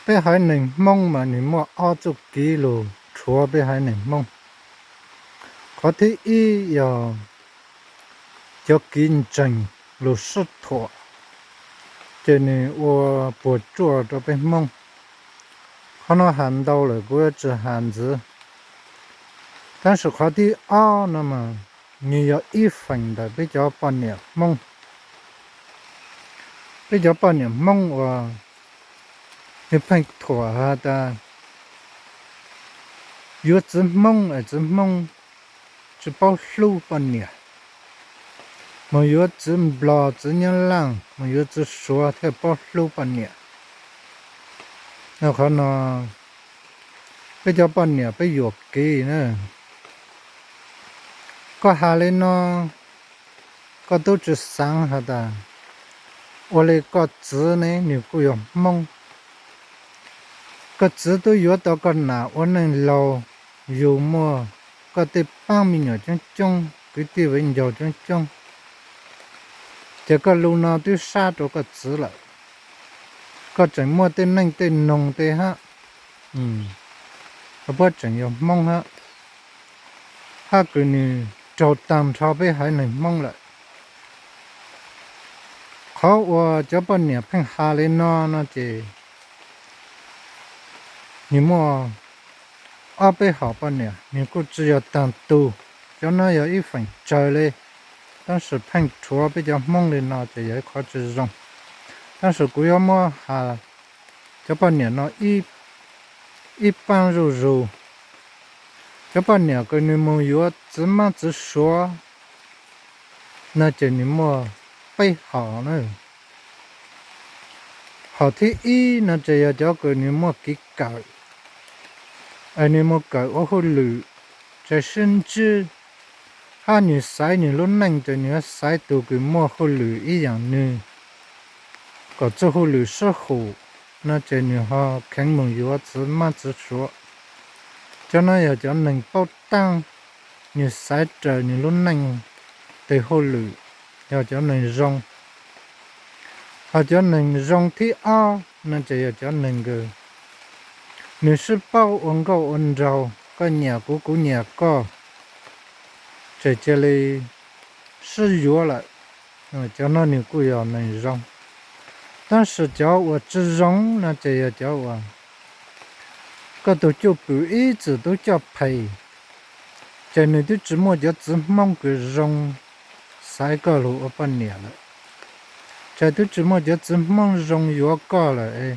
Peb haiv neeg Hmoob mas nws muaj ob txuj kev lug rhuav peb haiv neeg Hmoob. Qhov thib ib yog cov kev ntseeg lug sib thuam, ces nws ua puas tsuaj rau peb Hmoob. Qhov no has ntau lawm kuv yuav tsis has ntxiv, tab sis qhov thib ob no mas nws yog ib feem ntawm peb cov poj niam Hmoob. Peb cov poj niam Hmoob uas nws pheej thuam has tas yuav txiv Hmoob es txiv Hmoob tsis paub hlub poj niam, mus yuav txiv Nplog txiv Nyab Laj mus yuav txiv Suav thiaj paub hlub poj niam. Qhov no peb cov poj niam peb yuam kev na. Koj has li no, koj twb tsis xaav has tas ua li koj txiv ne nws kuj yog Hmoob. Koj txiv twb yuav tau koj nam ua neej laug, yug muaj koj tej paab me nyuam coob coob, kwv tij viv ncaus coob coob, ces koj lug no twb sab rau koj txiv lawm. Koj tseem muaj tej neej tej noog tej hab, puab tseem yog Hmoob hab, hab kws nws raug taag nrho peb haiv neeg Hmoob lawm. Qhov uas cov poj niam pheej has li no no ces nws muaj ob peb hom poj niam, nws kuj tsis yog taag tug. Cov no yog ib feem tsawg li, tab sis pheej rhuav peb cov Hmoob li no ces yog ib qhov tsis zoo. Tab sis kuv yuav muab has cov poj niam no ib paab zuj zus. Cov poj niam kws nws mus yuav txiv mab txiv suav no ces nws muaj peb hom na. Hom thib ib no ces yog cov kws nws muaj kev kawm, nws mus kawm ua hauj lwm, tsav sib ntsib, hab nws xaiv nws lub neej ces nws yuav xaiv tug kws muaj hauj lwm ib yaam nws, kom txuj hauj lwm sib hum no ces nws ho kheev mus yuav txiv mab txiv suav. Cov no yog cov neeg paub taab, nws xaiv raws nws lub neej tes hauj lwm, yog cov neeg zoo. Ho cov neeg zoo thib ob no ces yog cov neeg kws nws sib paub ua nkauj ua nraug, koj nyiam kuv kuv nyiam koj, ces cia li sib yuav lawm. Cov no nws kuj yog neeg zoo. Tab sis cov uas tsis zoo no ces yog cov uas koj tus cwj pwm ib txwm tub coj phem, ces nws twb tsis muaj cov txiv Hmoob kws zoo xaiv koj lug ua poj niam lawm. Ces twb tsis muaj cov txiv Hmoob zoo yuav koj lawm,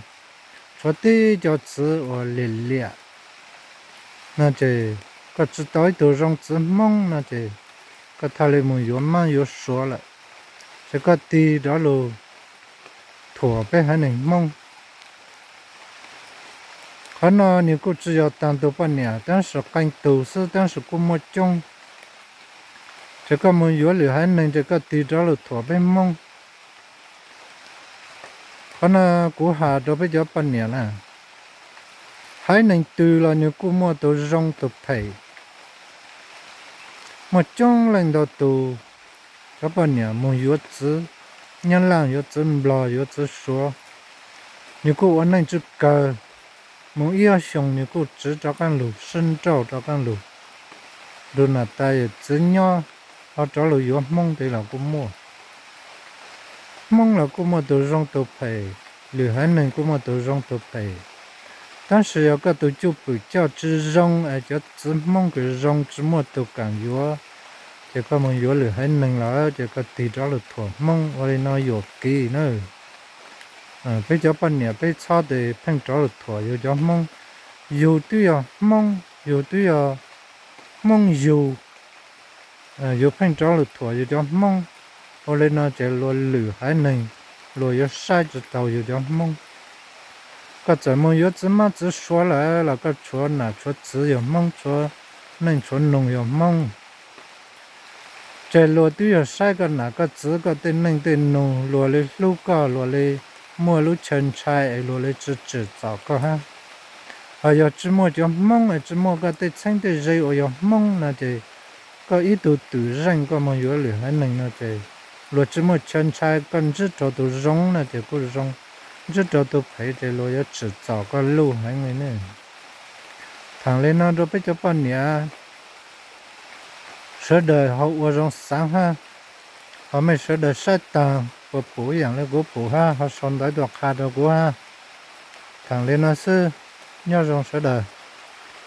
tshuav tib cov txiv uas liam liam no ces koj tsis tau ib tug zoo txiv Hmoob no ces koj thiaj li mus yuav mab yuav suav lawm. Ces koj tig rov lug thuam peb haiv neeg Hmoob. Qhov no nws kuj tsis yog taag tug poj niam, tab sis qee tug xwb, tab sis kuj muaj coob. Ces koj mus yuav lwm haiv neeg ces koj tig rov lug thuam peb Hmoob. Qhov no kuv has rau peb cov poj niam na, haiv neeg twg los nws kuj muaj tus zoo tus phem. Muaj coob leej ntau tus, cov poj niam mus yuav txiv Nyab Laj, yuav txiv Nplog, yuav txiv Suav, nws kuj ua neej tsis kawg, mus ib ob xyoos nws kuj tsiv rov qaab lug, sib nrauj rov qaab lug. Lug nam tas yawm txiv nyob, ho rov lug yuav Hmoob tes los kuj muaj. Hmoob los kuj muaj tus zoo tus phem, lwm haiv neeg kuj muaj tus zoo tus phem. Tab sis yog koj tus cwj pwm coj tsis zoo es cov txiv Hmoob kws zoo tsis muaj tus kaam yuav, ces koj mus yuav lwm haiv neeg lawm ces koj tig rov lug thuam Hmoob, ua li no yuam kev na. Peb cov poj niam peb txhob tes pheej rov lug thuam yug cov Hmoob. Yug twb yog Hmoob, yug twb yog Hmoob yug, yug pheej rov lug thuam yug cov Hmoob, ua li no ces luag lwm haiv neeg luag yuav saib tsis taus yug cov Hmoob. Koj txawm mus yuav txiv mab txiv suav lawm los koj tshuav nam tshuav txiv yog Hmoob, tshuav neej tshuav noog yog Hmoob. Ces luag twb yog saib koj nam koj txiv, koj tej neej tej noog, luag li hlub koj, luag li muaj lub chaw ntshai es luag li tsis tsim txom koj hab. Ho yog tsis muaj cov Hmoob es tsis muaj koj tej txheeb tej ze uas yog Hmoob no ces koj ib tug twm zeej koj mus yuav lwm haiv neeg no ces luag tsis muaj chaw ntshai, koj ntsib rau tus zoo no ces kuj zoo. Tsis rau tus phem ces luag yuav tsim txom koj luj heev li ne. Thaam li no rau peb cov poj niam, sawv daws ho ua zoo xaav hab, ho mej sawv daws saib taag puas pum yaam le kuv pum hab ho sau ntawv tuaj qha rau kuv hab. Thaam li no xwb, nyob zoo sawv daws.